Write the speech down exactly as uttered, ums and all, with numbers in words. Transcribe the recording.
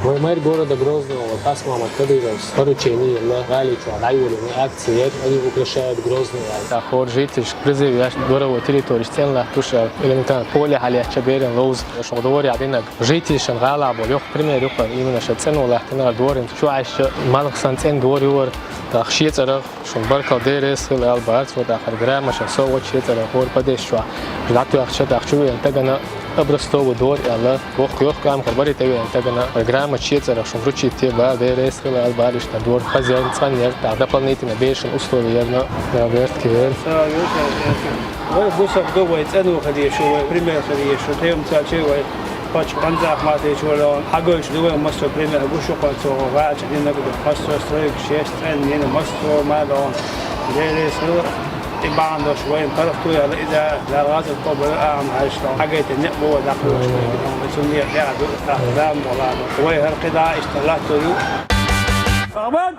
Вай мэр города Грозного Хасмамат Кадыровс поручени елла гӀаличу дӀайолина акция «Они украшают Грозный» аьлла. Хор жительш призыв яш доровой территориш цӀен латтуш аьлла, элементарно поле хьалъяьча беран ловз шух дворе динаг. Жительшан гӀала бо йох пример юха именно ша цӀен латтина дворин чу Ӏайша малхсан цӀен двор ювар, тах шецарах. Шун баркал дерес хила аьлла барц, вот ахар граммашан со вот шецара хор падеш чу. Ждат вахча тахчу вен тагана образцовый двор аьлла. Вох кёх кам хар бари тевен тагана программа шецара шун вручить те ба дерес хила аьлла бариш на двор хозяин цан яр, та дополнительно бешен условия ярна, на верт кер. Вай гусар ду вай цӀену хадешу, вай пример хадешу, тем цаче вай. Пачкъан захматичура хьагойчу дугай массо пример гуш ю кхо цо гӀача динаг ду, массо стройка шеш цӀен нина массо ма дон. Дерес хила и бандош вайн парахту яла иза даргаза кобра ам хьаштон. Хьагайта не бо дакъош вай. Цунни я ду, дам бола. Вай хар кида иштта латту ю. Ахмад!